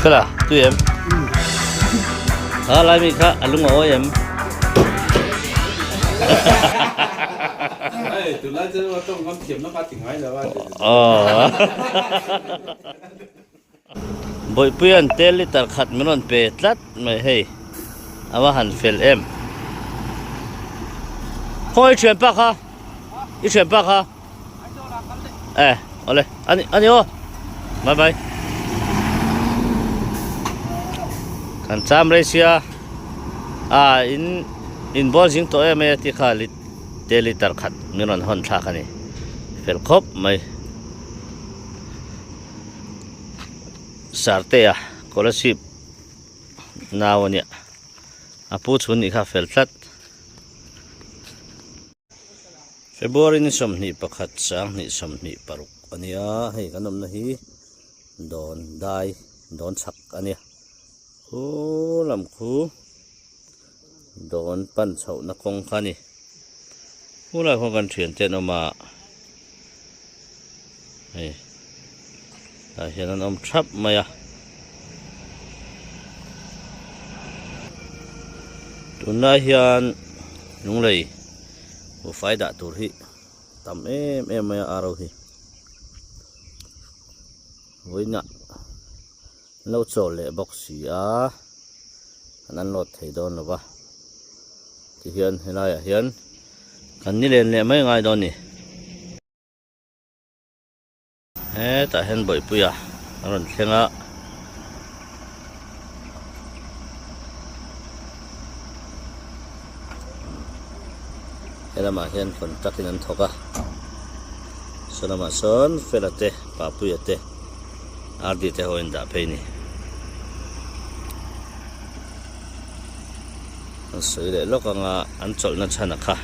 Fela tui em? Kha lai mi kha a lung a awi em? Hei tunlai chu a tawngkam thiamna kha ti ngai lo a. Aw. Bawihpuia'n tel liter khat min rawn pe tlat mai hei a va han fel em. Khawi i thianpa kha i thianpa kha e awle ani ani aw bye bye kan cham rei sia a in in bawl zing tawh em mai a ti kha tel liter khat min rawn hawn thlak a ni fel khawp mai. Sartea scholarship nau a nia a pu chhun nih kha a fel tlat. February ni 21 sang 26 a nia hei kan awmna hi dawn dai dawn chhak a nia khu lam khu dawn pan chhohna kawng kha a ni khulai khaw kan thiante an awm a. Hei tah hian an awm thap mai a tunlai hian lunglei buhfai dah tur hi tam em em mai a aro hi vawiinah an lo chawl leh bawk si a an unload thei dawn lo va tihian helaiah hian kan ni len leh mai ngai dawn a ni. Hetah hian Bawihpuia a rawn thleng a. He lamah hian contract in an thawk a. Saw lamah sawn Fela te, Papuia te, RD te ho in dah phei a ni. An sawi leh lawk anga an chawlhna chhan a kha.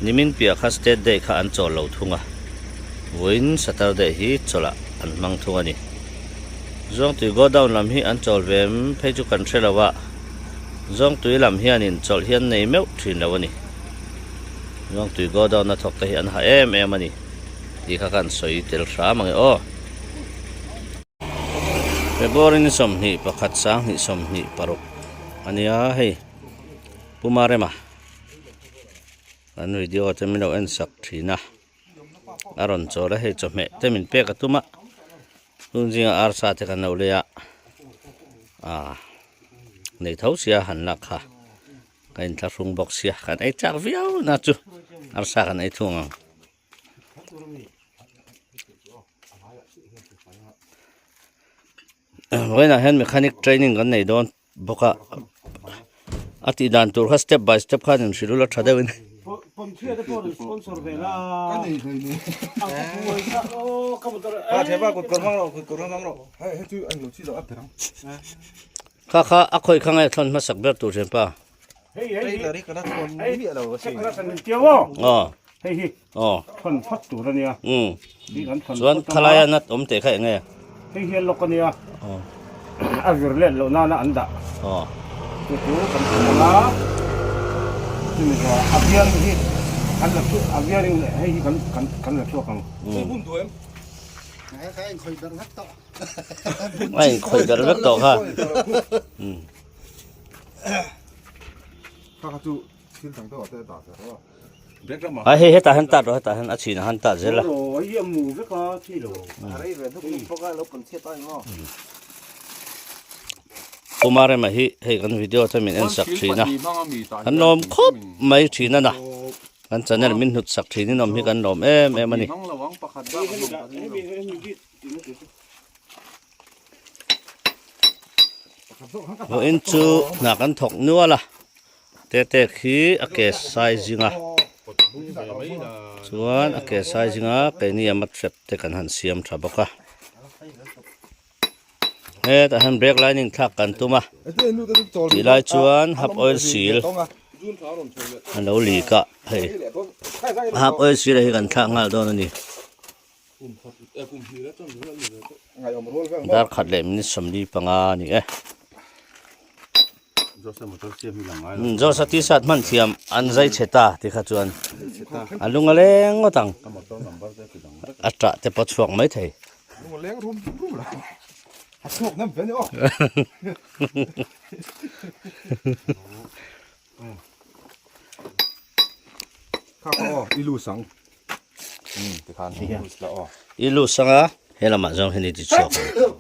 Nimin piah kha State Day kha an chawl lo thung a, vawiin Saturday hi chawlhah an hmang thung a ni. Zawngtui Godown lam hi an chawl ve em phei chu kan hre lo a, Zawngtui lam hianin chawlh hi an nei meuh thin lo a ni. Zawngtui Godown a thawk te hi an ha em em a ni tih kha kan sawi tel hram ang e aw. February ni 21 2026 a nia hei Pu Marema kan video te min lo en sak thin a a rawn chawl a hei chawhmeh te min pek a tum a tun zinga arsa te kan lo lei a ah nei tho sia han lak kha ka inthlahrung bawk sia kan ei chak viau na chu arsa kan ei thung ang. Vawiinah hian mechanic training kan nei dawn bawk a a tih dan tur kha step by step khan in hrilh ula tha deuhin. Kha kha a khawi kha nge thlawn hmasak ber tur thianpa. Trailer hi kana thawn miah lo asin. Aw. Hei hi Aw. thawn phawt tur a nia. Umm. Hi kan thawn Chuan phawt anga. khalaia nut awm teh kha eng nge? Hei hi a lock a nia. Aw. A vir let loh nana an dah. Aw. Chu chu kan thawn anga. Chumi zawh a bearing hi kan la chhuak a bearing leh hei hi kan kan kan la chhuak ang. Bun duh em? A inkhawih ber vek tawh kha. Umm. A hei hetah hian tat rawh hetah hian a chhinah hian tat zel a. Kumarema hi hei kan video te min en sak thin a kan lawm khawp mai thin a na kan channel min hnut sak thin in awm hi kan lawm em em a ni. Vawiin chu hna kan thawk nual a tete khi a ke sai zing a chuan a ke sai zing a keini a mat hrep te kan han siam tha bawk a hetah hian brake lining thlak kan tum a tih lai chuan half oil seal a lo leak a hei half oil seal hi kan thlak nghal dawn a ni. Dar khat leh minute 45 a ni e. Josa t-shirt hman thiam an zai chhe ta ti kha chuan a lung a leng ngawt ang. A tah te pawh chhuak mai thei. A chhuak nam ve ni aw. Kha kha aw, i lu sang. Um, ti khan i lu la aw. I lu sang a, he lamah zawng hian i ti chhuak ang.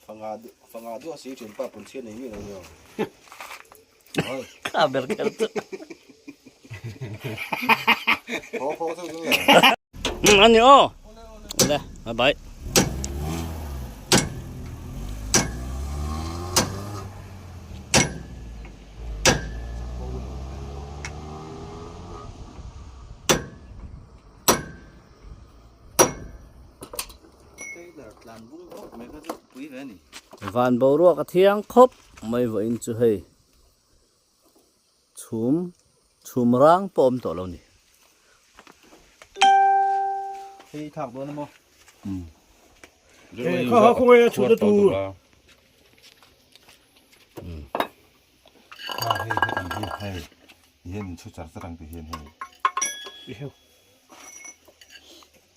Fanga fanga duah si thin pa pun chhiat nei mi lo ni aw. Kha ber kher chu. Kho kho chu chu. Ani aw. Le, bye bye. Van boruak a thiang khawp mai vawiin chu hei chhum chhum rang pawh a awm tawh lo ni. Hei thak dawn a maw? Hei kha kha khawngaih a chhut na tur. Hei hei ang hi hei hian in chhu char char ang ti hian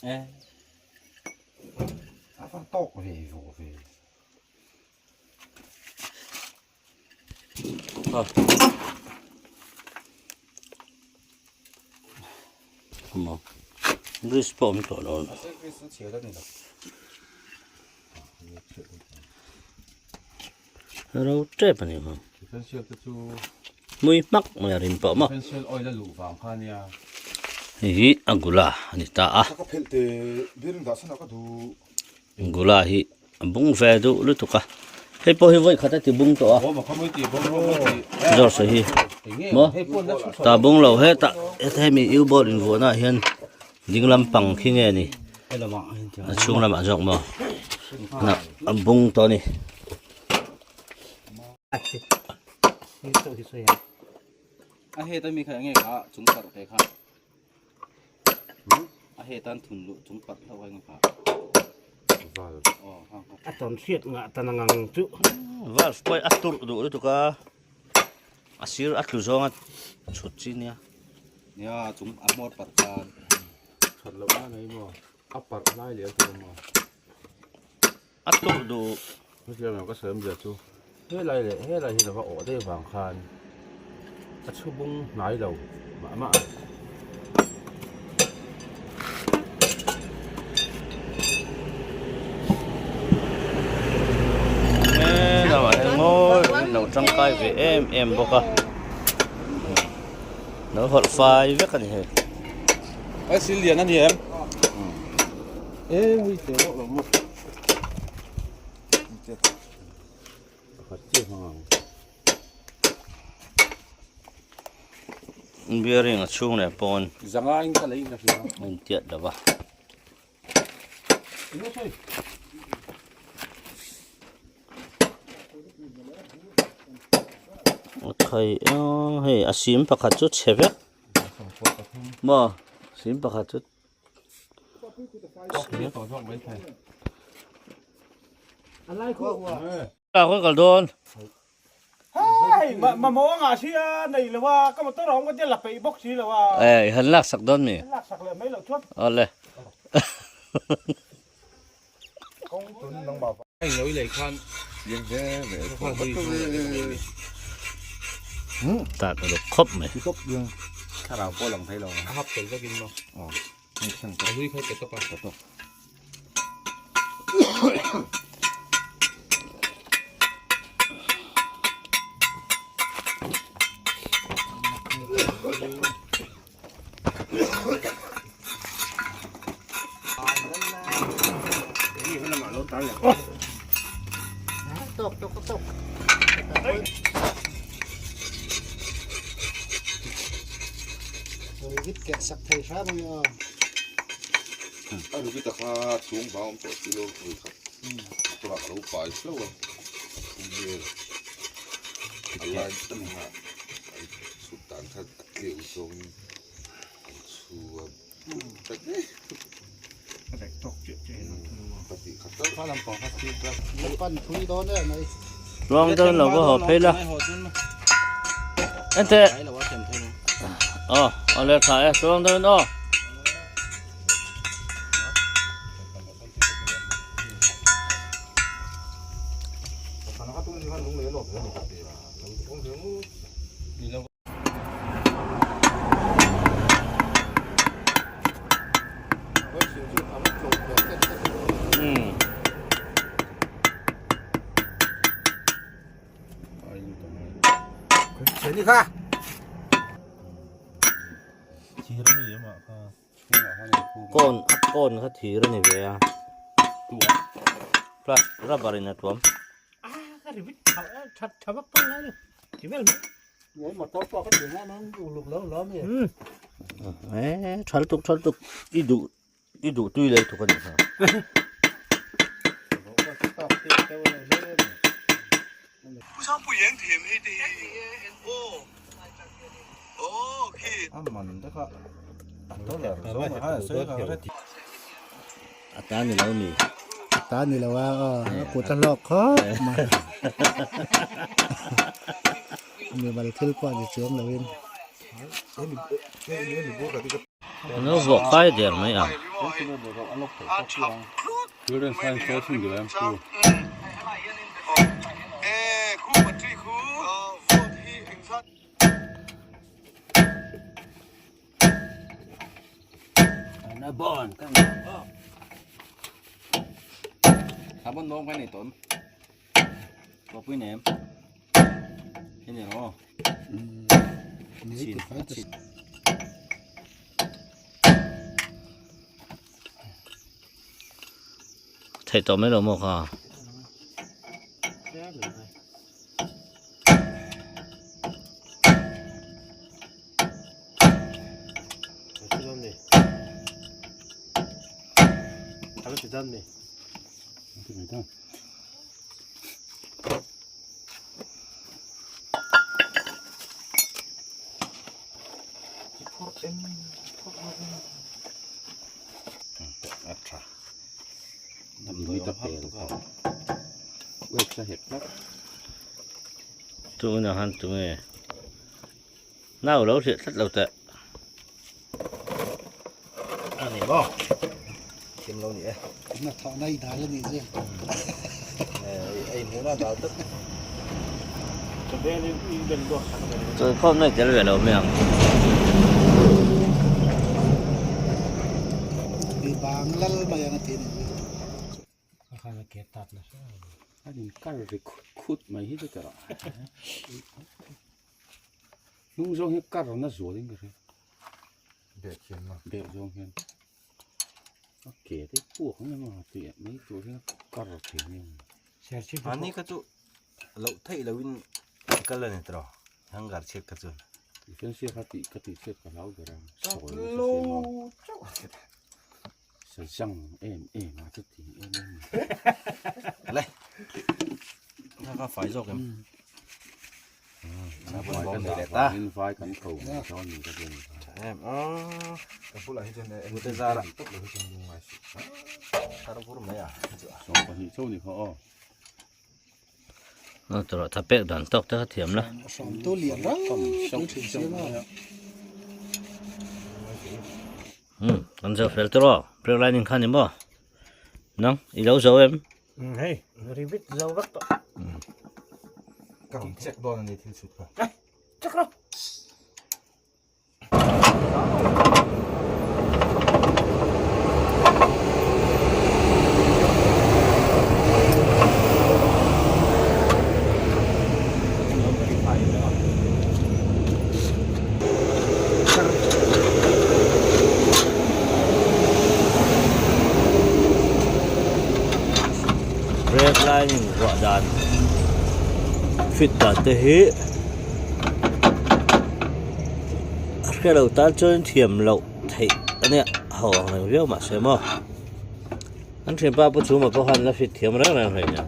hei. A van tawk ve vo ve. Maw grease pawh awm tawh lo. Ro tep a ni maw. Mui hmak mai a rin pawh maw. Hei hi a gula a ni ta a. Gula hi a bung ve duh lutuk a. Hei pawh hi vawi khat a ti bung tawh a. George hi maw ta bung lo hetah heta hemi U board invuahna ah hian ding lampang khi nge ni a chhung lamah zawk maw a bung tawh a ni. A heta mi kha enge kha chung parh te kha a hetan thun luh chung parh hlauh a enge kha Valve aw ha ha A tawn hriat ngah ta na ngang chu. Valve pawh a turh duh lutuk a a sir a tlu zawng a chhut chi nia. Nia chung a hmawr parh khan. That loh na nei maw a parh lai leh a tur maw. A turh duh. Hetiang ang ka sawi awmzia chu helai leh helai hi lova awh daih vang khan a chhu bung hnai lo mah mah a. Helamah hian ngawi lo tangkai ve em em bawk a lo hawlh fai vek a ni hei. Ai sil lian a ni em? E hei te reuh lo maw. Pakhat chiah hmang ang. Bearing a chhung leh pawn. Zanga in ka lei in ka hria. A intiat lo va. Khai hei a sim pakhat chu chhe vek maw sim pakhat chu. Khawi kal dawn. Hei mamawh a ngah sia nei lo a ka motor a awm ka tia la peih bawk si lo a. Eh han lak sak dawn mi? Lak sak leh mai loh chuan. Awle. Tat a ruk khawp mai. Thlarau pawh lang thei lo. A hap tel vekin maw? Aw. A hlui kha pe tawp a. Pe tawp. A ruki ta kha chhung vang awm tawh si lo ui kha turah ka lo pai hlauh a thum vel a lai a chhut dan kha a tleu zawngin an chhu a Ruang dawn lo va haw phei la. Ente. Aw, aw le tha e, ruang dawn aw. kha. Thir mi amah kha. Kawn a kawn kha thir a ni ve a. Plas rubber in a tuam. Eh thal tuk thal tuk i duh i duh tui lei tuk a nih kha. A ta ni lo mi. A ta ni lo a aw a kut a hlawk khawp mai. Mimal thil pawh ni chuang lo in. An lo vuah kai der mai ang. Theih tawh mai lo maw kha? Tunah han tunge nau lo hriat tlat lo teh. A ni maw? Thiam lo ni e. Na thawh na i dal a nih chu. Ei hmuh na dal tlat. Chawikhawm na i tel ve lo mai ang. I bang lal mai ang a ti a nih chu. A in kar ri khut khut mai hi chu tawrh a. Hnung zawng hi kar na zual in ka hria. Bek hian maw? Bek zawng hian. A ke te puak ang emaw tih mai tur hian a kar thei nia. Mahni kha chu loh theih lohin kal a ni tawh hangar chhiat kha chuan. Defense kha tih ka tih chhiat ka hlau ber a. Sawi nasa si maw. Sazang em em a chu ti em em. Le. Ka ka fai zawk em. Vai kan dah vangin vai kan ko mai dawn ni ka ti. Em a. Ka bulah hi chuan Mu te zara. Top lo hi chuan lung ngai suh. Thar vur mai a. 12 chauh ni kha aw. A tawrh tha pek dan tawk te kha thiam la. Hram tu lian rang rang thin sia maw. Um kan zo fel tawh aw brake lining kha ni maw nang i lo zo em. Hei ribit zo vek tawh. Ka rawn check dawn a ni thil chhut kha. Check rawh. Brake lining vuah dan fit dan te hi A hre lo tan chuan thiam loh theih a nia ho ang reng viau mahse maw an thianpa pu chhuma pawh khan la fit thiam reng reng hlei nia.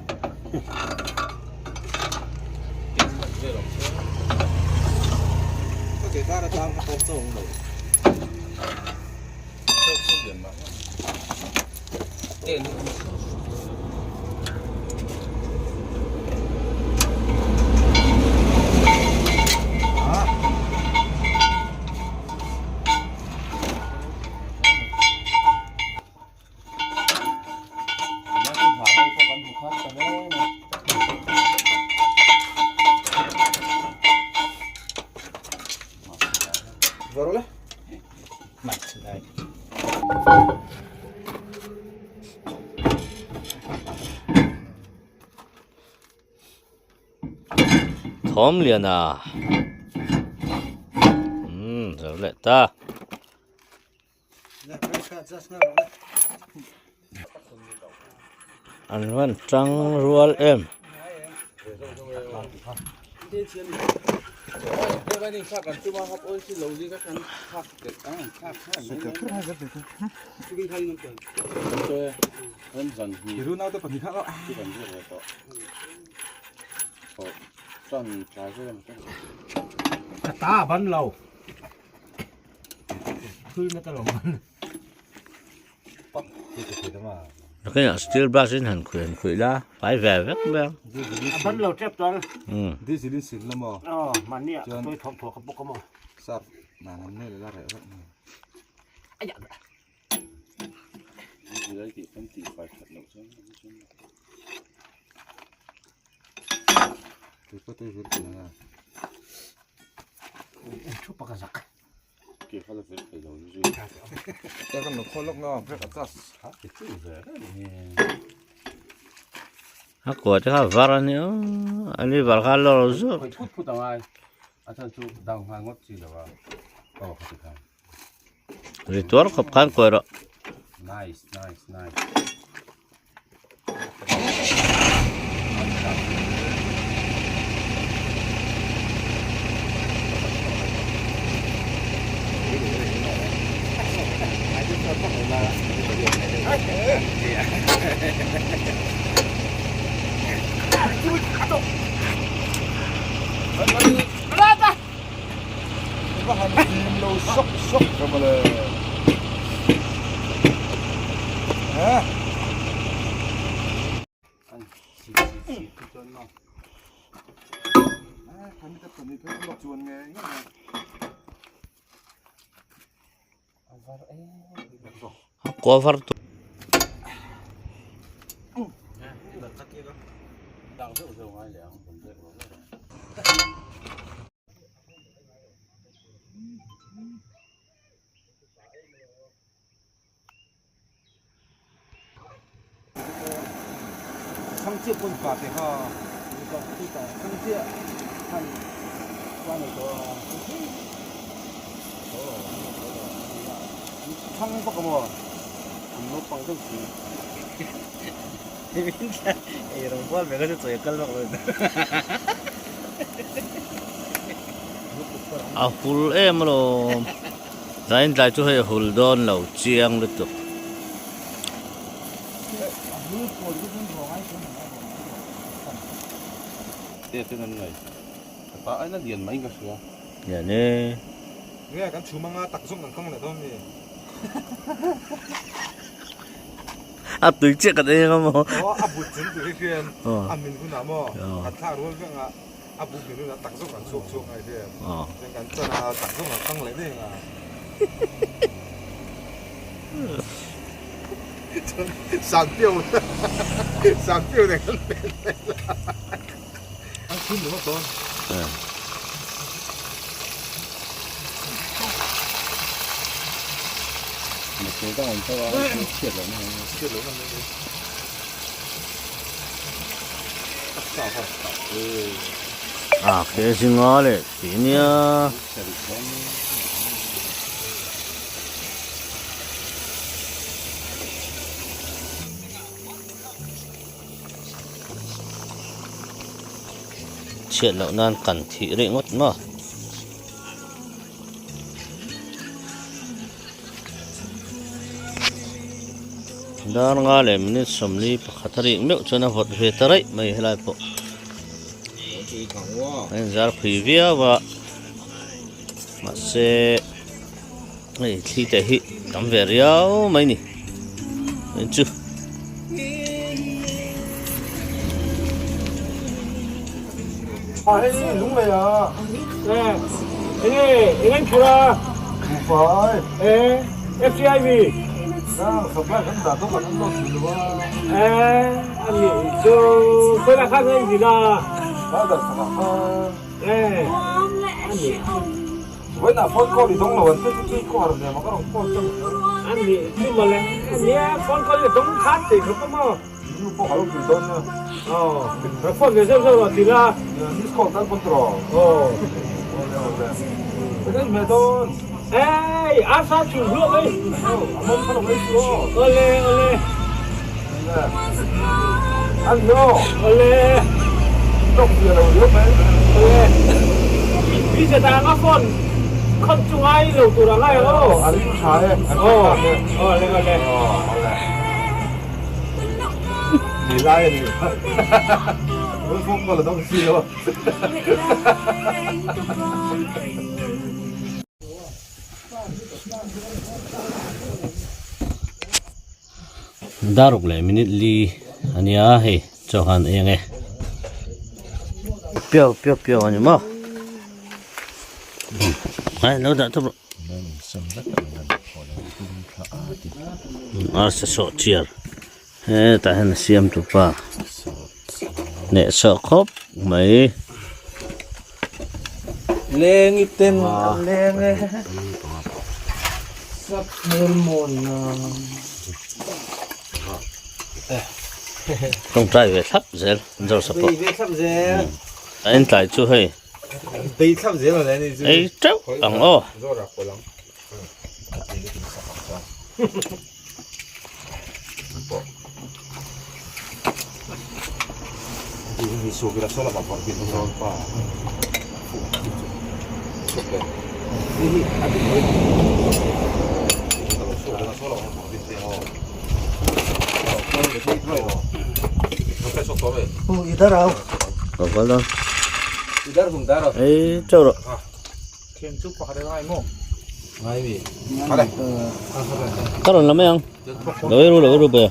Thawmliana. leh ta. An van tang rual em. Ta ban lo. Nakinah steel brush in han khuih han khuih la fai ve vek mai ang. A ban lo tep chuan. Diesel in sil la maw? Aw mahni ah ka tawi thawk thawk a bawk a maw. Sap nan an nei la reh vek mai. A kua te kha var a nia a ni var kha a lawr zawk. Ri tuar khawp khan kuai rawh. Cover tu A hul em alawm zain tlai chu hei a hul dawn lo chiang lutuk. Lian e. A tui chiah kan ei anga maw? Aw a but zin tur hi hian a min hunah maw kan thlak rual vek anga a but min hunah tak zawk kan chhuak chhuak ngai hian chuan kan chan a tak zawk kan kang leh daih anga chuan sanpiau sanpiau nen kan pen leh la an khum ringawt dawn. A ke zinga leh tih nia. Chhiat loh nan kan thih rih ngawt maw. Dar nga leh minute 41 a rik meuh chuan a vawt ve ta raih mai helai pawh. A inzar phui viau a mahse hei thli te hi tam ve riau mai ni chu. Ei, arsa chhum hluah mai. Awle, awle. Awle. Awle. Mi che dang a phone khawt chu ngai lo tur a ngai ang aw. Aw, awle, awle. Daruk leh minute li a nia hei chaw han ei ang e piau piau piau a ni maw ai lo dah tawp rawh arsa sawh chiar hetah hian a siam tu pa hneh sawh khawp mai. Leng i ten a leng e sap hmel mawn na. Tawngtai ve thlap zel Joseph pawh. Bei ve thlap zel. A en tlai chu hei. Bei thlap zel a ni chu. Ei teuh ang aw. Ei teuh rawh. Ka rawn la mai ang lo ei ru lo ei ru ber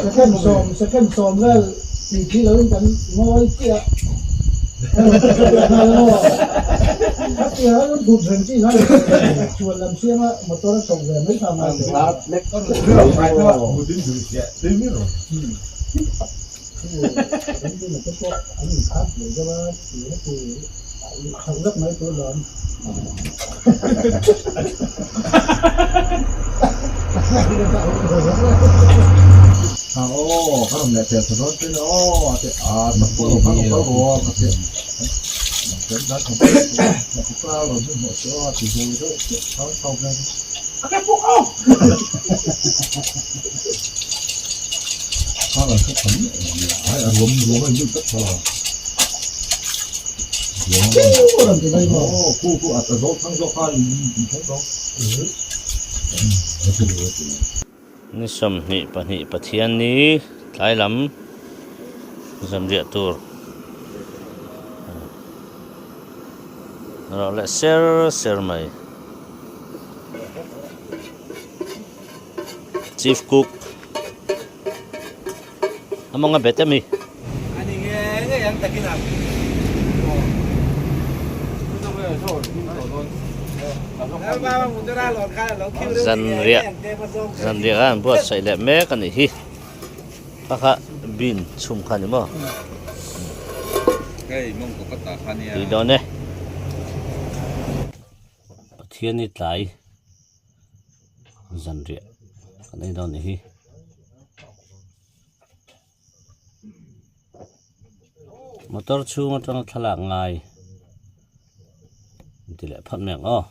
Second sawm second sawm vel tih khi lo in kan ngawi chiah a kan thut reng chi khan chuan lam siama motor a chho ve mai ta mai te. Ni 22 Pathianni tlai lam zanriah tur rawh leh ser ser mai. Chief cook a mawng a bet a mi. Zanriah zanriah khan an buatsaih leh mek a nih hi kha kha bean chhum kha a ni maw tui dawn e Pathian i tlai. Zanriah kan ei dawn nih hi. Motor chhung atanga thlalak ngai ti leh phawt mai ang aw.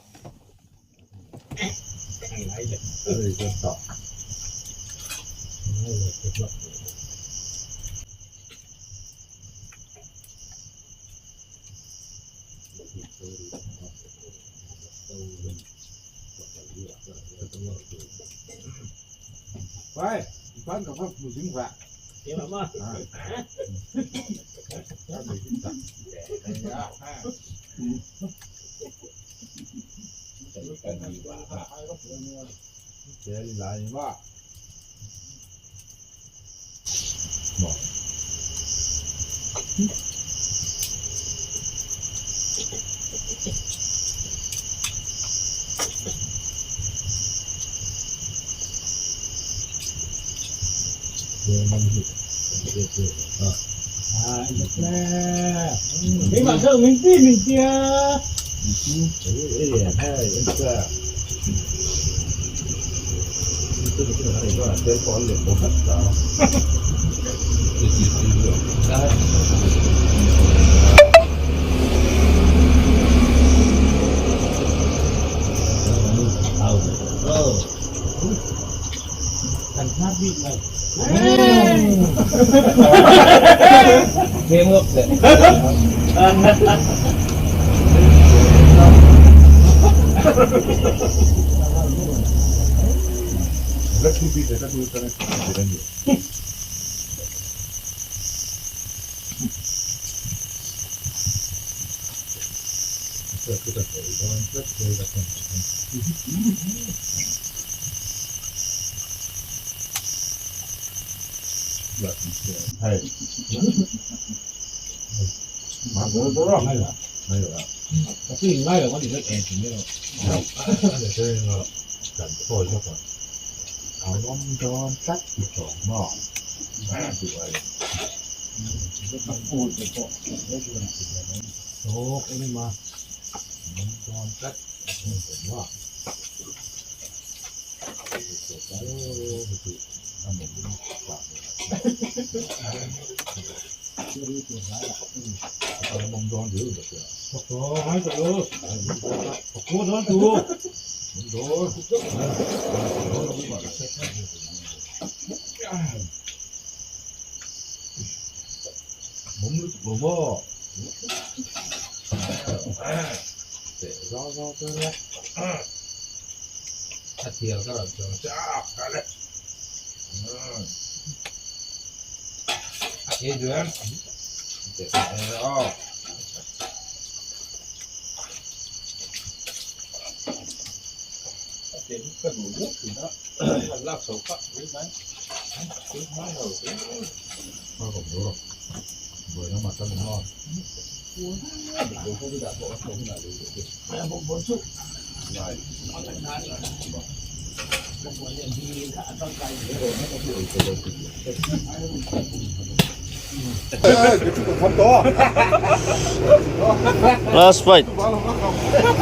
Last fight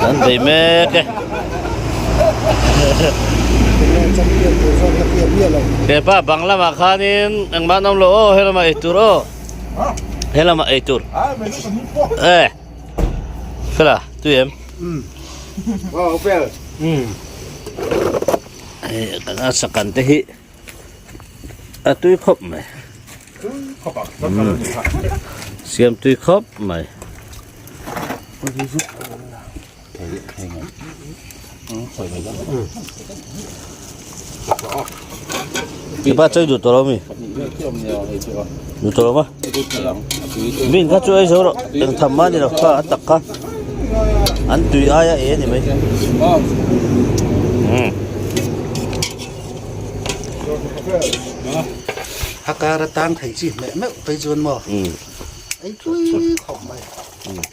an bei mek e. Champion tur zawk la pian miah lo. Hepa bang lamah khanin engmah an awm lo aw he lamah eitur aw he lamah eitur e fela tui em hei kan a sakan te hi a tui khawp mai siam tui khawp mai. Ipa choi du tawh lo mi du tawh lo ma min kha chu ei zo rawh eng tham mah ni lo kha a tak kha an tui aia e ni mai A kar atang thei chi hmeh meuh phei chuan maw ei tui khawp mai.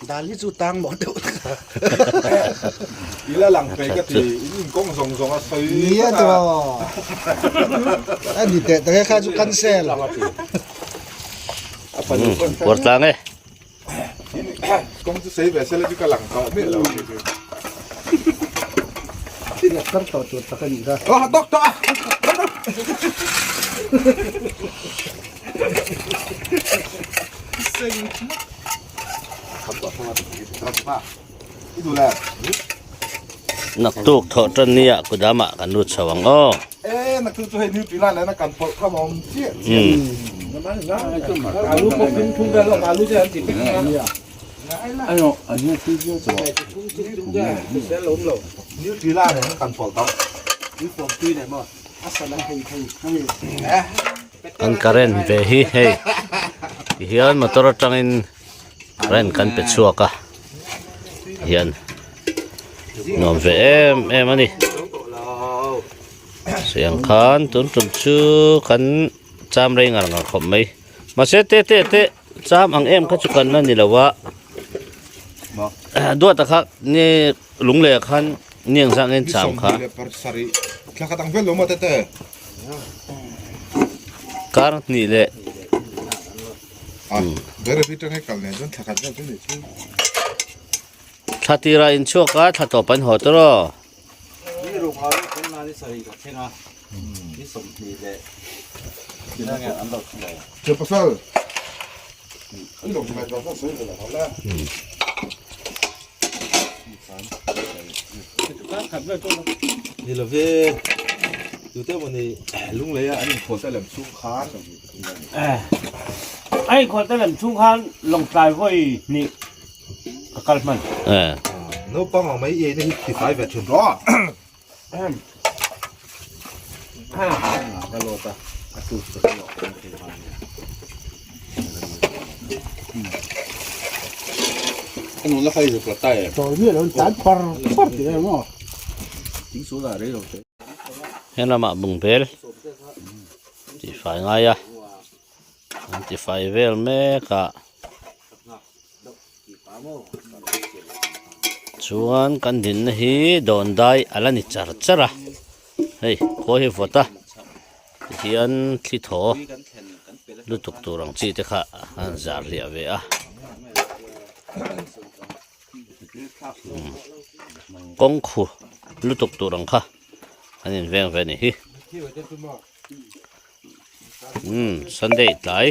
Dal hi chu tang mawh deuh ka. Ila lang pe ka ti in in kawng zawng zawng a sawi Nia tiraw. A ni teh tak e kha chu cancel. Puar tlang e. Kawng chu sei ve sela chu ka lang tawh miah lo ang chu. Kar tawh tur tak a nih kha. Oh doctor. Naktuk thawh tan nia kudam ah kan lut chho ang aw. Kan current ve hi hei tihian motor atangin current kan pe chhuak a hian nuam ve em em a ni siang khan tun tum chu kan cham rei ngar ngar khawp mai mahse te te te cham ang em kha chu kan la ni lo a duat a kha ni lunglei ah khan ni ang zah nge cham kha. Kar hnih leh Thla tirah in chhuak a, thla tawp an haw tawh aw. Ni love tute mawni lungleia an inkhawl ta lem chhung khan A inkhawl ta lem chhung khan lawngtlai vawi hnih ka kal hman. Naupang ang mai i eina hi tifai ve thin rawh. He lamah bungbel tifai ngai a an tifai vel mek a. Chuan kan dinna hi dawndai a la ni char char a hei khawi hi vawt a tihian thli thaw lutuk tur ang chi te kha an zar hliah ve a kawng khu lutuk tur ang kha an inveng ve a ni hi. Umm Sunday tlai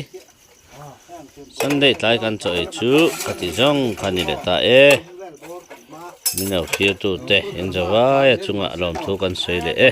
Sunday tlai kan chaw ei chu ka ti zawng kha ni leh ta e min lo thlir tu te in za vai a chungah lawmthu kan sawi leh e.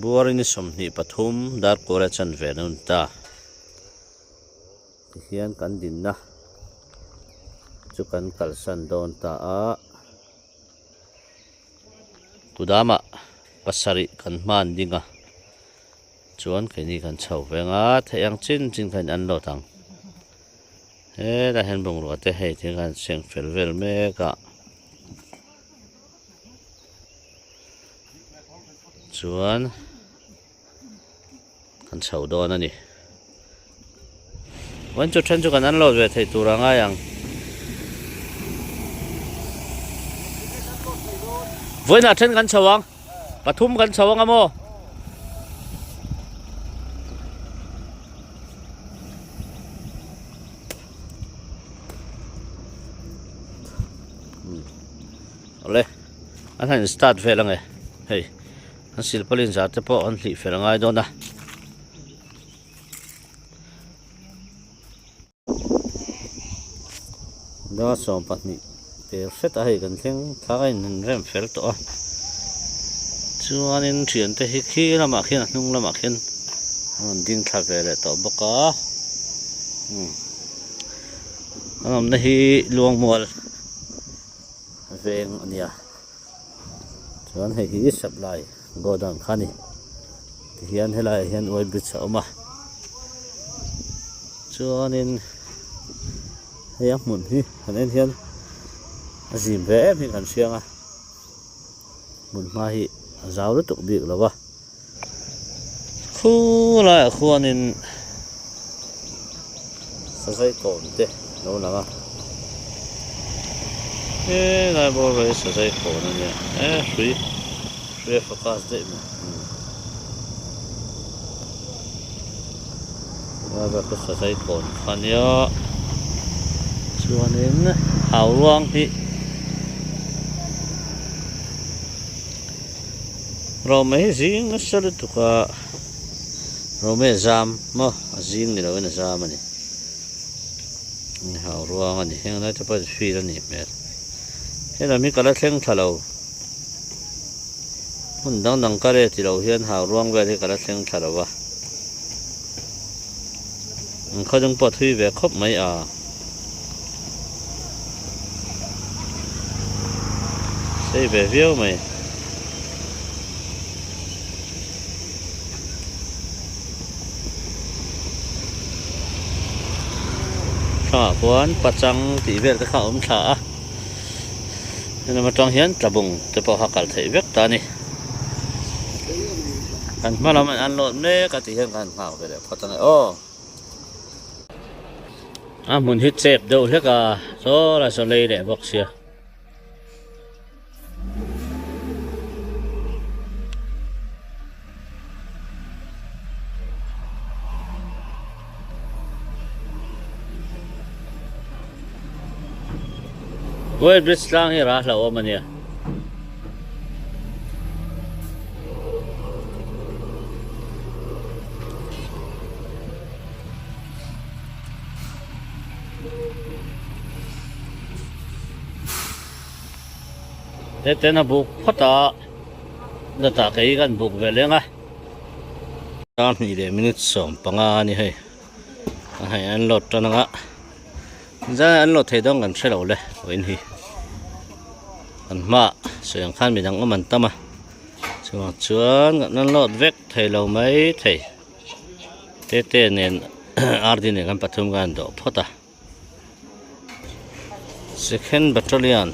February ni 23 darkawra chanve an awm ta. Tihian kan dinna chu kan kalsan dawn ta a. Kudamah pasarih kan hman ding a, chuan keini kan chho veng a, theih ang chin chin khan an lawt ang. Helaiah hian bungrua te hei thil khan seng fel vel mek a. Chuan kan chho dawn a ni. Vawiin chu then chu kan unload ve theih tur a ngai ang. Vawiinah then kan chho ang. Pathum kan chho ang a maw? Awle an han start vel ange hei an silpaulin zar te pawh an hlih fel angai dawn a. Dar 12 tel hret a hei kan thleng thla a in rem fel tawh a chuanin thiante hi khi lamah khian a hnung lamah khian an rawn ding thla ve leh tawh bawk a an awmna hi Luangmual veng a nia chuan hei hi supply godown kha a ni tihian helaiah hian uai bridge a awm a chuanin hei a hmun hi han en hian a zim ve em hi kan hriang a hmun hma hi a zau lutuk bik lo va khulaiah khuanin sazai kawn te a lo lang a helai bawr hi sazai kawn a nia e hrui hrui a focus daih mai helai vel chu sazai kawn kha a nia chuanin hau ruang hi Romei hi zing nasa lutuk a Romei a zam maw a zing ni loin a zam a ni hau ruang a ni heng lai te pawh field a nih hmel helam hi ka la thleng thla lo hmun dang dang ka reh ti lo hian hau ruang vel hi ka la thleng thla lo a an khawdung pawh a thui ve khawp mai a. Sei ve viau mai. Thlangah khuan pachang tih vel te kha a awm thla a helam atang hian tlabung te pawh kha kal theih vek ta a ni. Kan hma lam an lawt mek a tih hian kan nghak ve leh phawt ange aw. A hmun hi chep deuh hlek a saw lai saw lei leh bawk sia. Weight bridge tlang hi rah hlauhawm a nia. Teten a buk phawt a dawtah kei kan buk ve leng a dar hnih leh minute 15 a ni hei a hei an load tan anga zan an load thei dawn kan hre lo le vawiin hi kan hmaah sawi ang khan midang awm an tam a chuvang chuan kan unload vek thei lo mai thei. Tete nen RD nen kan pathum khan an dawh phawt a. Second Battalion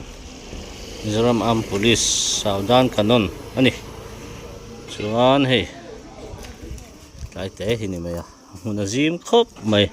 Mizoram Armed Police Southern Cannon a ni. Chuan hei tlai te hi ni mai a hmun a zim khawp mai.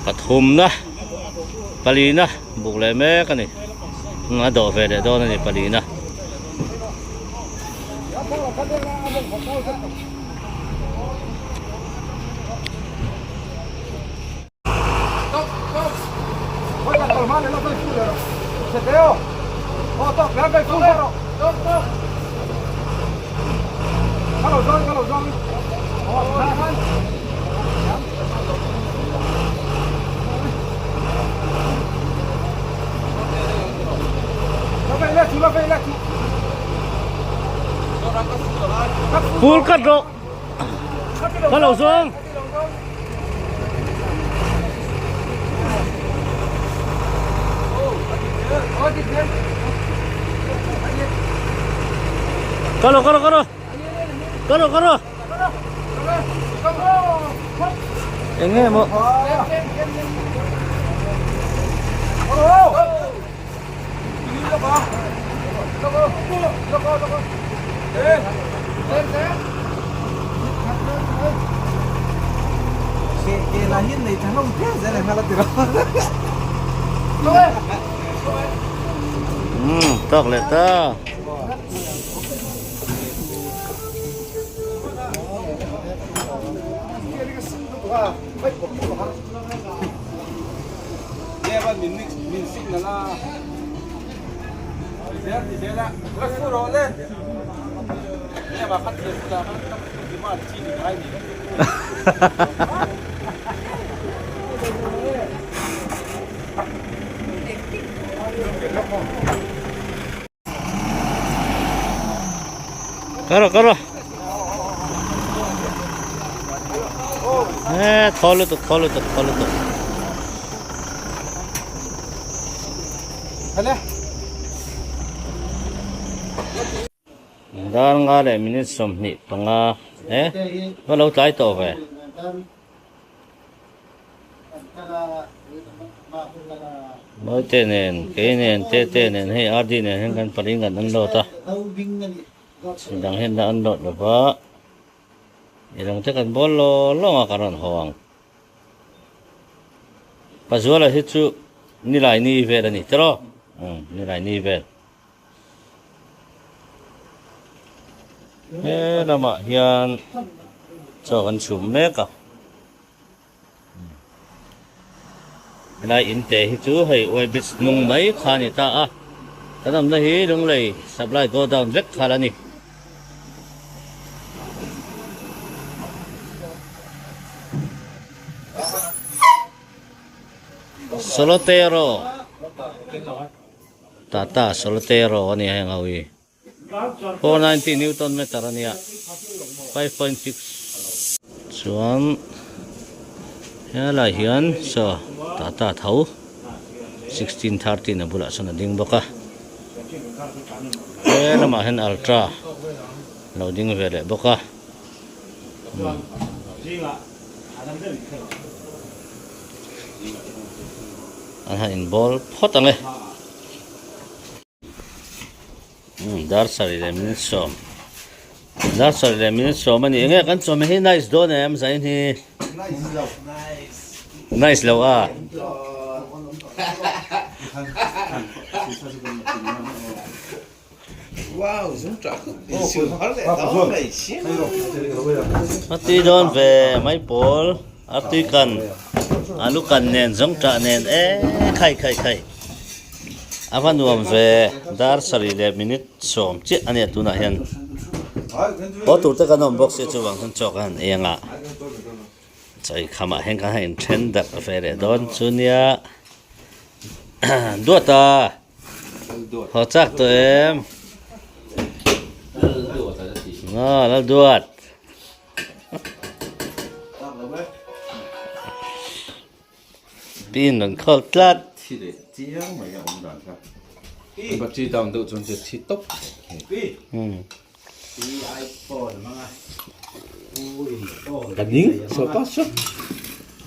Pathumna palina buk leh mek a ni. A dawh ve leh dawn a ni palina. Phul kat rawh ka lo zawng. Ka lo ka lo ka lo ka lo ka lo eng nge maw Umm tawk leh ta. Kar rawh kar rawh eh thaw lutuk thaw lutuk thaw lutuk Dar nga leh minute 25 eh va lo tlai tawh ve. Mawite nen kei nen Tete nen hei RD nen hian kan pali ngat an load a midang hian la an load lo va midang te kan bawl law lawng a kan rawn haw ang Pazuala hi chu nilai ni vel a ni tiraw umm nilai ni vel. He lamah hian chaw kan chhum mek a helai in te hi chu hei uai bridge hnung mai kha a ni ta a kan awmna hi Lunglei supply godown vek kha la ni. Solotero. Tata Solotero a nia heng ho hi 490 Newton meter a nia 5.6 chuan helai hian saw Tata tho 1613 a bulah sawn a ding bawk a he lamah hian Ultra lo ding ve leh bawk a An han inbawl phawt ang e. Dar sarih leh minute sawm. Dar sarih leh minute sawm a ni. Enge kan chawhmeh hi nice dawn em zain hi? Nice lo a. A tui dawn ve mai pawl a tui kan alu kan nen zawng tah nen e khai khai khai a va nuam ve dar sarih leh minute sawm chiah a nia tunah hian haw tur te kan awm bawk sia chuvang chuan chaw ka han ei anga chaw khamah hian ka han inthen darh ve leh dawn chu nia duata. Haw chak tawh em? Nga lal duat. Pin an khawl tlat. Thi leh chiang mai a awm dan kha. Battery down deuh chuan che thi tawp. Ka ding so pa so.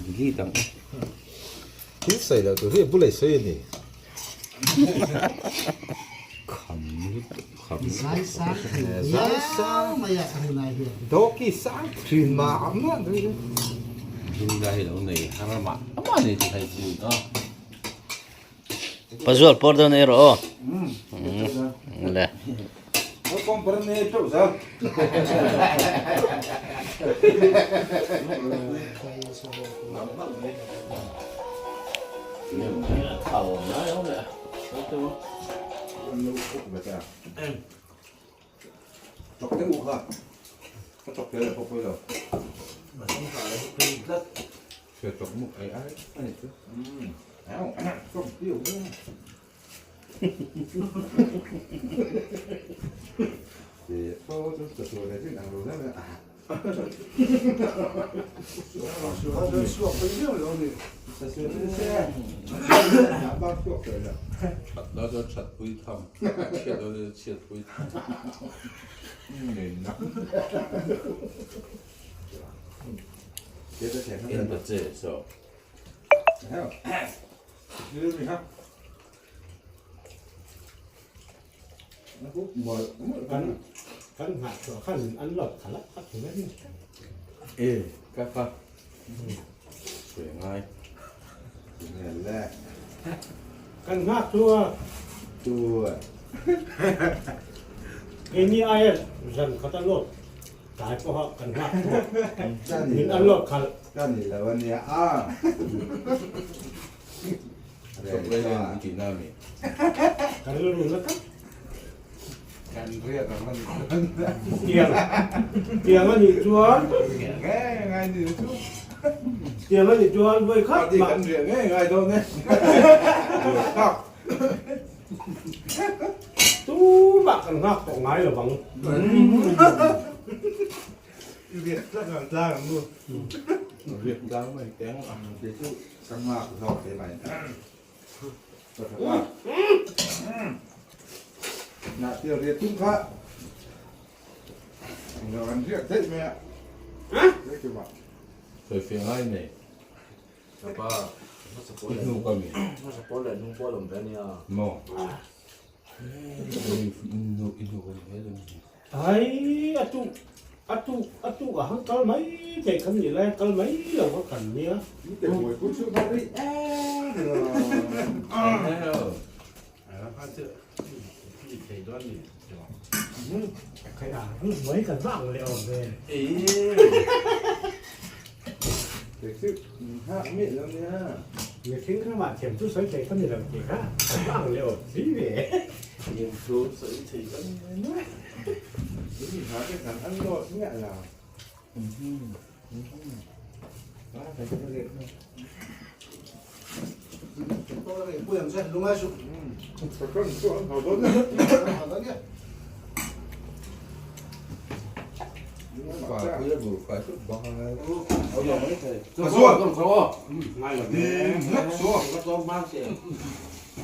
Delete ang. Thil sawi loh tur hi a bulai sawi a ni. Kham lutuk kham. Zai sang thei viau mai a tunai hian. Dawki sang thin mah mah deuh hi. Dinga hi lo nei har mah mah ni ti thei chu a. Pazual pawr dawn ei rawh aw. Le. Kan nghah chhuah khan an lawt khalh a, a ti mai a ni. E ka kha sawi ngai Kan nghak chu a. Tu Keini aia zan khat a lawt tlai pawha kan nghak chu a. Min an lawt khalh. Ka ni lo a nia a. Ka rilru na tak. Kan riat ang a ni chuan. Tiang tiang a nih chuan. Nge ngai ni chu. Tiang a nih chuan vawi khat mah. Kan riah nge ngai dawn e. Tak. Tumah kan nghak tawh ngai lo vang. Riah tlang ang tlang ang nu. Riah tlang mai teng ang te chu ka nghak zawk te mai. Ka tha nghak. Na tia riah tum kha. Eng lo an riah theih mai a. Riah tum a. Sawi fiah ngai nei. Papa, I hnuk a mi? Hmasa pawl leh hnung pawl awm ve ania. Maw? I hnuk a ni hle dawn a ni. Ai, a tuk, a tuk, a tuk a han kal mai thei khan ni lai, kal mai lo kha kan nia. Mai kan vang leh awm ve. Mihring ramah thiam chu sawi thei ka ni lo tih kha kan vang leh awm si ve.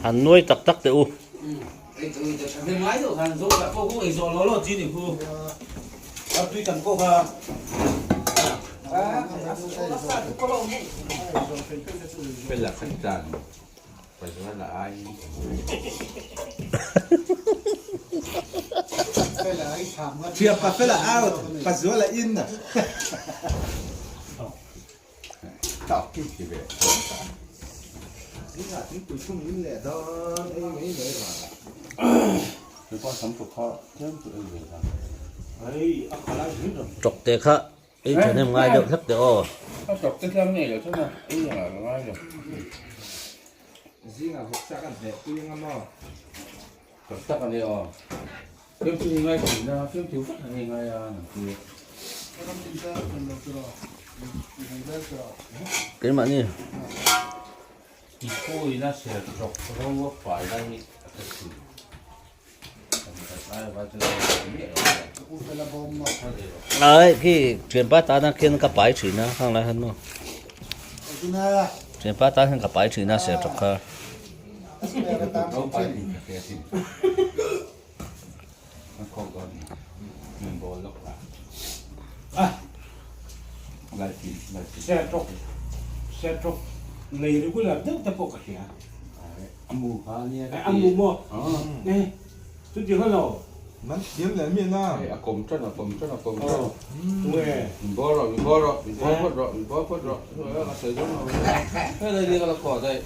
Han nuai tak tak teh u. Tawk te kha ei thahnem ngai deuh hlek teh aw. Keimahni. Ai khi thianpa tana khian ka pai thin a khang lai khan maw thianpa tan hian ka pai thin a sertawk kha. Sertawk nei regular deuh te pawh ka hria. A mu maw? Chuti kha lo. Nan thiam leh mi na. A kawm tan a kawm tan a kawm tan. Tunge? Min bawr rawh min bawr rawh min bawr phawt rawh min bawr phawt rawh. Ka sawi dawn lo. Helai ni ka la khaw daih.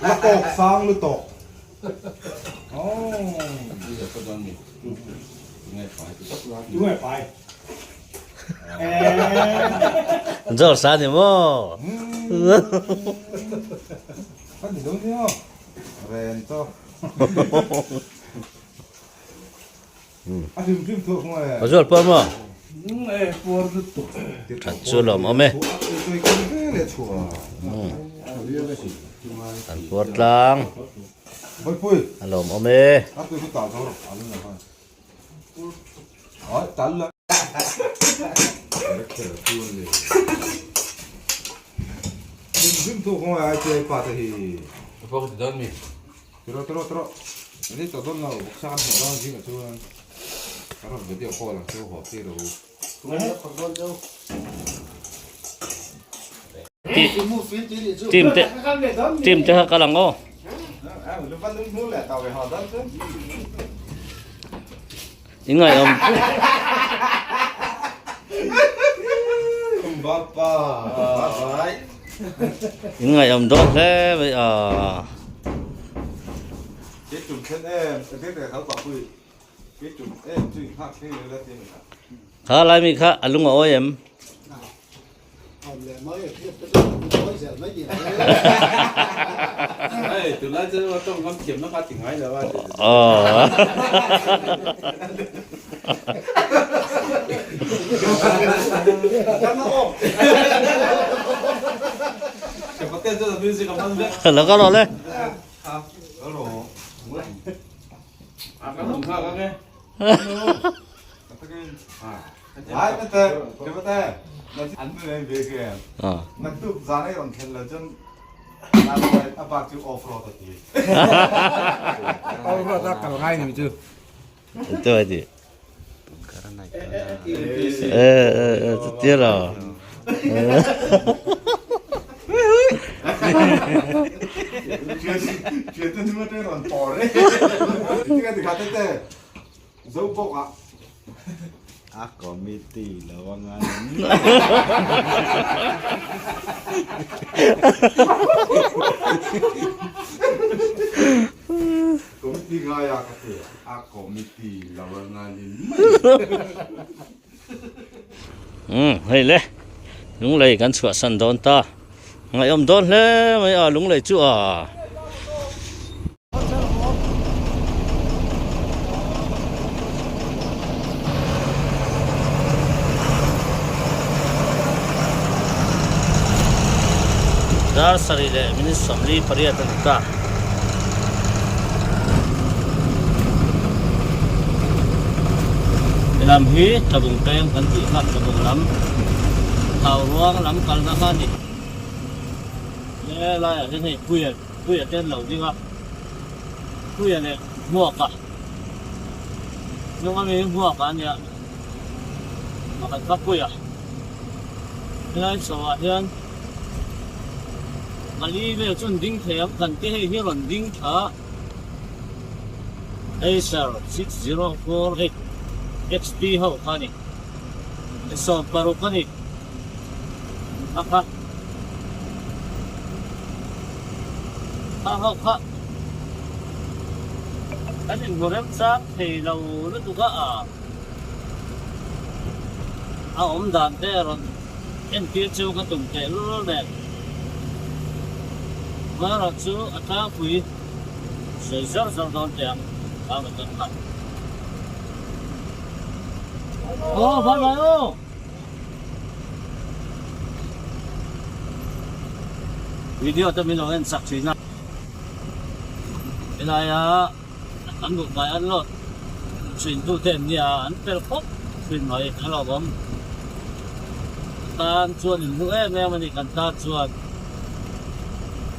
La kawk sang lutuk. George a ni maw? Zual puar maw? That chu lawm awm e. An puar tlang. A lawm awm e. Team te team te kha kal ang aw. I ngaihawm In ngaihawm dawn hle mai a. Kha lai mi kha a lung a awi em? Lo ka rawh le. A committee lo anga Committee ngai a ka ti a committee lo anga ni mai. Umm hei le lunglei kan chhuahsan dawn ta ngaihawm dawn hle mai a lunglei chu a. Dar sarih leh minute 48 a ni ta. Lam hi Tlabung peng kan tih kha Tlabung lam Thau ruang lam kalna kha a ni. Helaiah hian hei puia Puia te an lo ding a, Puia leh Hmuaka hnung ami hi Hmuaka a nia, pakhat kha Puia. Helai chho ah hian pali vel chu an ding thei ang kan ti hei hi a rawn ding thla a, Acer 6048 XP ho kha a ni, 16 a ni. A kha a ho kha kan inhmu rem chang thei lo lutuk a a awm dan te rawn entir chu ka tum teh lul nen erawh chu a tlangpui sawi zawr zawr dawn teh ang a rawn tan kha aw bye bye aw. Video te min lo en chak thin a, helaia an duhkai an load thin tu te an nia an fel khawp thin mai a lawmawm tan chuan in hmu em em a ni kan tan chuan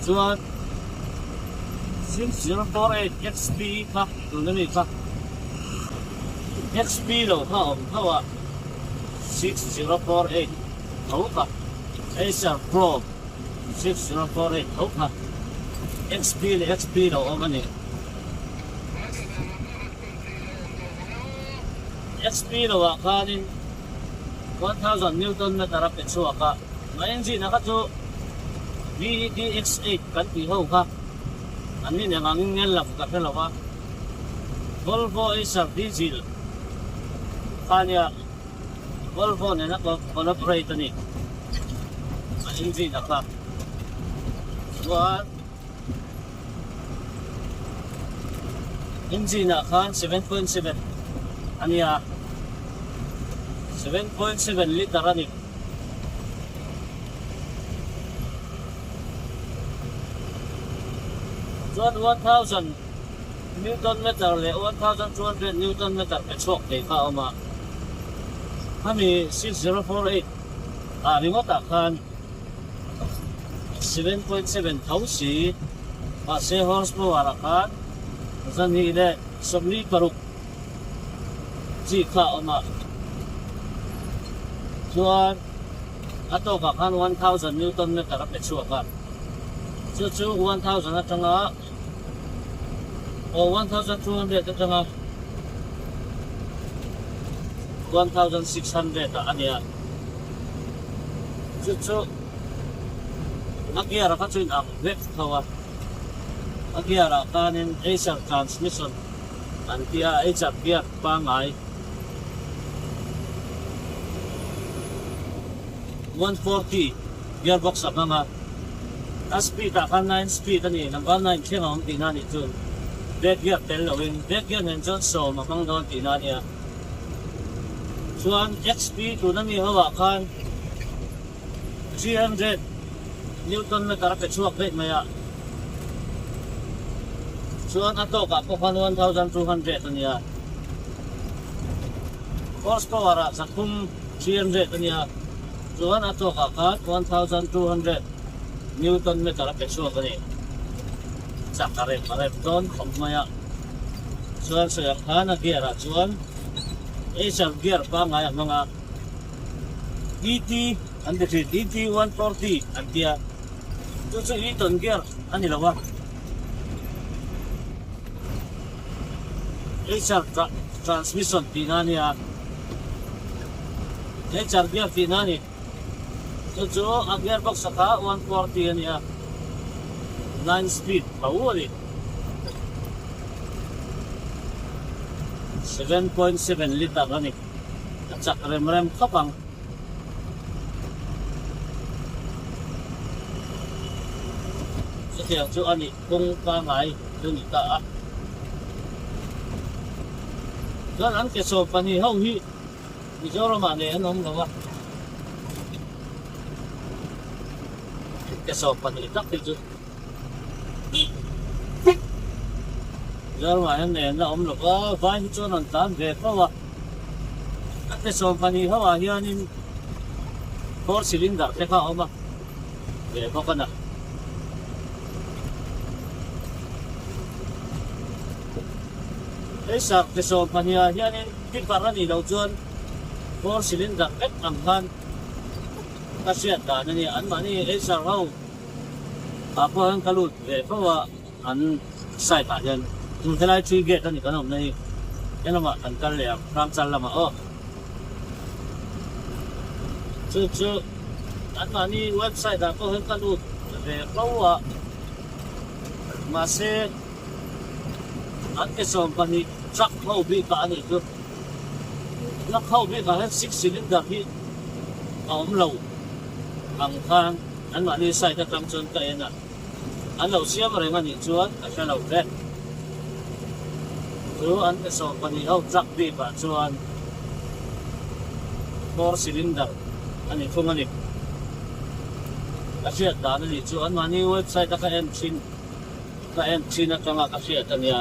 chuan 6048 XP kha tun a ni kha XP lo kha a awm tho a. 6048 tho kha Acer Pro 6048 tho kha XP leh XP lo awm a ni. XP lo ah khanin 1000 Newton meter a pe chhuak a, a engine a kha chu VEDX8 kan tih ho kha. An ni nen angin ngen lam ka hre lo a, Volvo Eicher diesel kha nia Volvo nena collaborate a ni a engine a kha. Chuan engine ah khan 7.7 a nia, 7.7 litre a ni. Chuan 1000 Newton meter leh 1200 Newton meter pe chhuak thei kha a awm a. Khami 6048 ah ringawtah khan 7.7 tho si mahse horsepower ah khan 246 chi kha a awm a. Chuan a tawkah khan 1000 Newton meter a pe chhuak a. Chu chu 1000 atanga aw 1200 atanga 1600 ah a nia. Chu chu a gear kha chu in ang vek tho a. A gear ah khanin Eicher transmission an ti a, Eicher gear pangngai 140 gearbox a hmang a. A speed ah khan 9 speed a ni, number 9 thleng a awm tihna a nih chu. Back gear tel loin back gear nen chuan sawm a hmang dawn tihna a nia. Chuan XP tuna mi ho ah khan 300 Newton meter a pe chhuak daih mai a. Chuan a tawk ah pawh khan 1200 a nia. Horsepower ah 300 300 a nia. Chuan a tawkah khan 1200 Newton meter a pe chhuak a ni. Chak a rem a rem dawn khawp mai a. Chuan sawi ang khan a gear ah chuan Eicher gear pangngai a hmang a. ET an ti thin, ET 140 an tia. Chu chu Eaton gear a ni lo a. Eicher transmission tihna a nia. Eicher gear tihna a ni. Chu chu a gear box a kha 140 a nia. 9 speed tho a ni. 7.7 litre a ni. A chak rem rem khawp ang. Chutiang chu a nih kawng pangngai chu ni ta a. Chuan an ke 12 ho hi Mizoramah nei an awm lo a. Ke 12 tak hi chu Mizoramah hian nei an la awm lo va, vai hi chuan an tlan ve fo a. A ke 12 ho ah hianin four cylinder te kha a awm a. Ve bawk a na. Hei sak ke 12 ah hianin tipper a nih loh chuan four cylinder vek ang khan ka hriat dan a ni. Anmahni Eicher ho ah pawh hian ka lut ve fo a an site ah hian chung helai tree gate a ni kan awmna hi helamah kan kal leh ang Hrangchal lamah aw. Chu chu anmahni website ah pawh hian ka lut ve fo a mahse an ke 12 truck ho bik ah a nih chu truck ho bik ah hian six cylinder hi a awm lo ang khan anmahni site atang chuan ka en a an lo siam reng a nih chuan ka hre lo hle. Chu an ke 12 ho truck bik ah chuan four cylinder a ni thung a ni. Ka hriat dan a nih chu anmahni website a ka en thin ka en thin atanga ka hriat a nia.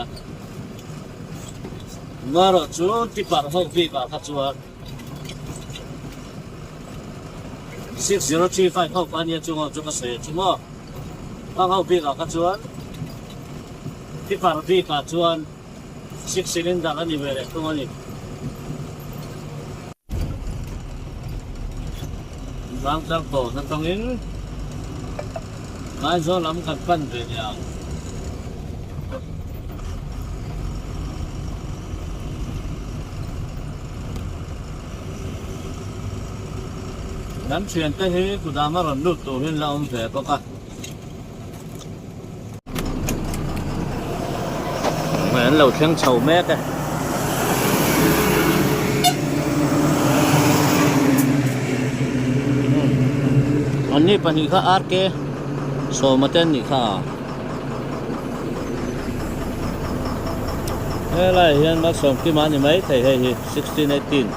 Marawh chu tipper ho bik ah kha chuan 6035 ho kha a nia chung ho chu ka sawi a chu maw. Hang ho bik ah kha chuan tipper bik ah chuan six cylinder a ni ve leh thung a ni. Vangtlang kawn atangin Aizawl lam kan pan ve leh ang. Kan thiante hi kudam a rawn lut turin la awm ve bawk a. An lo thleng chho mek e. Anni pahnih kha RK Sawma te an nih kha a. Helaiah hian Malsawmkima a ni maithei hei hi 1618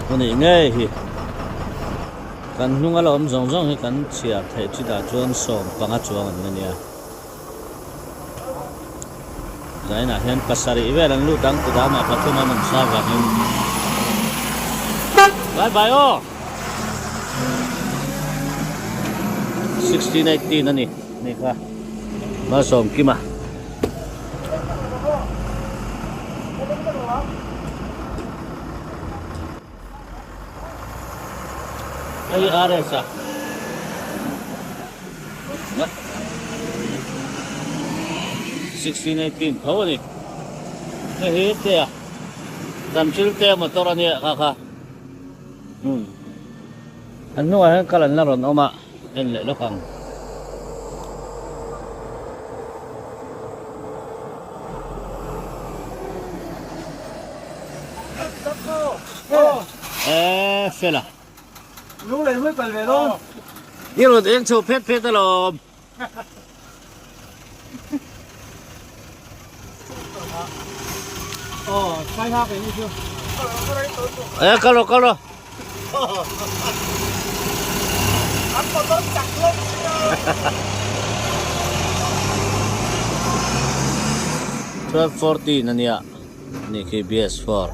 a nih ngei hi. Kan hnunga la awm zawng zawng hi kan chhiar theih chutah chuan 15 chuang an la nia. Zainah hian pasarih vel an lut ang kudamah pathum an awm sa vangin Bye bye aw 1618 a ni ni kha Malsawm Kima Hei RS a 1618 tho a ni hei hi te a Tamchil te motor a nia kha kha um an hnungah hian kal an la rawn awm a en leh lawk ang. Eee fela. Lung lei hmui pal ve dawn. I rawn eng chho phet phet alawm. Aw, sai ha ke ni chu. Eh, kal rawh, kal rawh. An motor chak hlawm sia. 12:14 ania. Ni khi BS4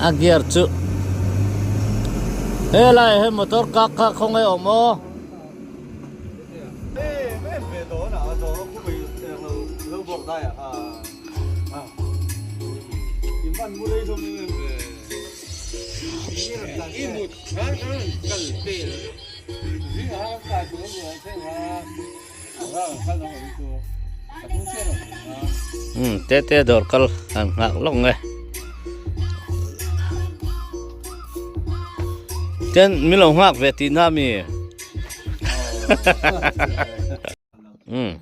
a gear chu helai ah hian motor kak kha khawnge awm aw. Umm te te dawr kal han nghak lawk nge ten min lo nghak ve tih na mi umm.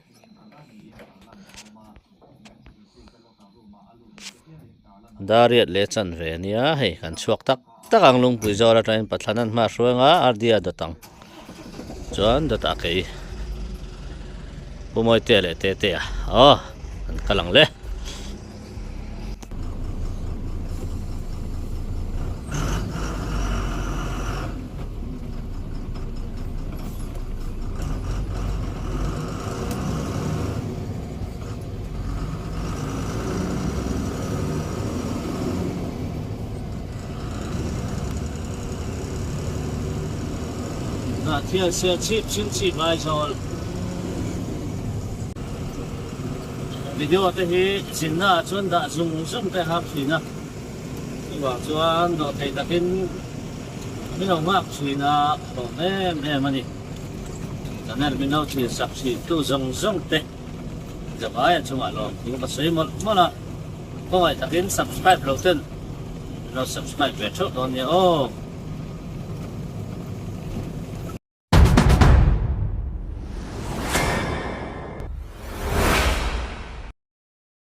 Dariat leh chan ve ania hei kan chhuak tak tak ang lungpui zawr atangin Pathlana an hma hruai anga Ardia dawt ang chuan dawtah kei Pu Mawitea leh Tetea aw an kal ang le. Hnahthel Serchhip Chhingchhip Aizawl Video te hi zinna ah chuan dah zung zung te hak thin a, chuvang chuan dawhthei takin min lo nghak thin a hlawm em em a ni. Channel min lo thlir sak thin tu zawng zawng te. Zavaia chungah lawm thu ka sawi mawlh mawlh a, khawngaih takin subscribe lo ten min lo subscribe ve theuh dawn nia aw.